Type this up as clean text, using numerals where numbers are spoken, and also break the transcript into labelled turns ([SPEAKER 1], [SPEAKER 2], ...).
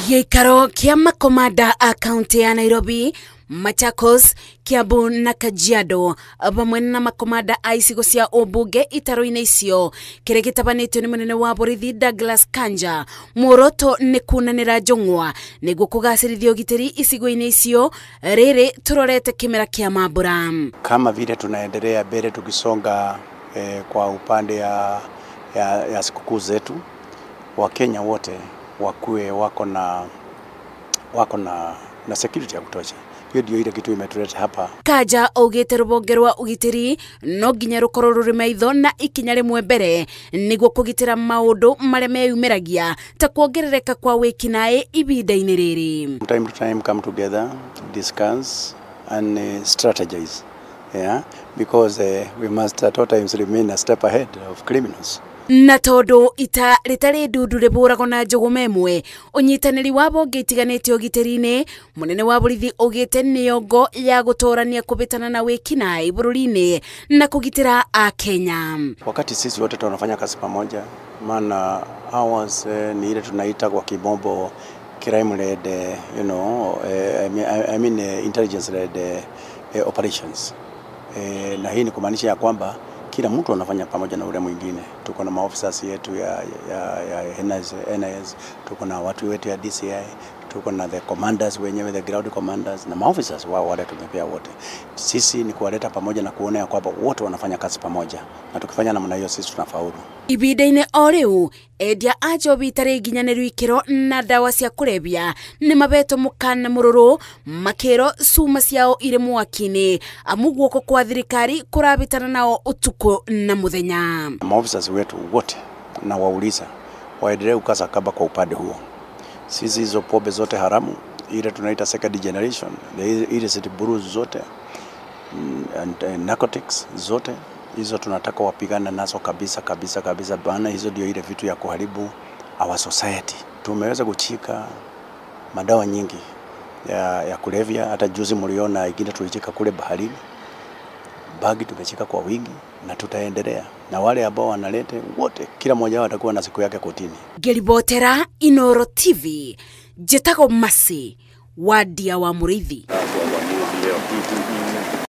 [SPEAKER 1] Gĩikaro kĩa makomanda a kaunti ya Nairobi, Machakos, Kiambu na Kajiado vamwe na makomanda a icigo cia ũmbunge itaro-inĩ icio kĩrĩa gĩtabanĩtio nĩ mũnene wa borithi Douglas Kanja. Muoroto nĩ kunanĩra njũng'wa nĩguo kũgacĩrithia ũgitĩri icigo-inĩ icio rĩrĩ tũrorete kĩmera kĩa mambura.
[SPEAKER 2] Kama vile tunaendelea mbele tukisonga kwa upande ya sikukuu zetu, Wakenya wote wakuwe wako na security ya kutosha. Hiyo ndio ile kitu imetuleta hapa.
[SPEAKER 1] Kanja augĩte rũhonge rwa ũgitĩri no nginya rũkorwo rũrĩ maitho na ikinya rĩmwe mbere nĩguo kũgitĩra maũndũ marĩa meyumĩragia ta kuongerereka kwa wĩkinaĩ ihinda-inĩ rĩrĩ.
[SPEAKER 2] Time to time come together, discuss and strategize. Yeah, because we must at all times remain a step ahead of criminals.
[SPEAKER 1] Na tondu ita rĩtarĩ ndundu rĩbũragwo na njũgũma ĩmwe, ũnyitanĩri wa bonge itiganĩte ũgitĩri-inĩ, mũnene wa borithi augĩte nĩyo ngo ya gũtũrania kũbĩtana na wĩkinaĩ bũrũri-inĩ na kũgitĩra Akenya.
[SPEAKER 2] Wakati sisi wote tunafanya kazi pamoja, maana ours ni ile tunaita kwa kimombo crime led, I mean, intelligence led operations. Na hii ni kumaanisha ya kwamba kila mtu anafanya pamoja na ule mwingine. Tuko na maofisa yetu ya NIS, NIS, tuko na watu wetu ya DCI, tuko na the commanders wenyewe, the ground commanders na maofficers wao wale tumepea wote. Sisi ni kuwaleta pamoja na kuona ya kwamba wote wanafanya kazi pamoja, na tukifanya namna hiyo sisi tunafaulu.
[SPEAKER 1] Ihinda-inĩ o rĩu, endia a njohi itarĩ nginyanĩru ikĩro na ndawa cia kũrebia nĩ mabetwo mũkana mũrũrũ makĩrwo cuma ciao irĩ mwaki-inĩ amu guoko kwa thirikari kũrabĩtana nao ũtukũ na mũthenya.
[SPEAKER 2] Maofisa wetu wote na wauliza waendelee kukaza kamba kwa upande huo. Sisi hizo pombe zote haramu, ile tunaita second generation, the illicit brews zote and narcotics zote hizo tunataka wapigana nazo kabisa kabisa kabisa bana. Hizo ndio ile vitu ya kuharibu our society. Tumeweza kushika madawa nyingi ya kulevya. Hata juzi mliona ingine tulichika kule baharini, bangi tumeshika kwa wingi na tutaendelea, na wale ambao wanalete wote, kila mmoja wao atakuwa na siku yake kotini.
[SPEAKER 1] Ngĩribotera Inooro TV, njĩtagwo Mercy Wandia wa Mũrĩithi.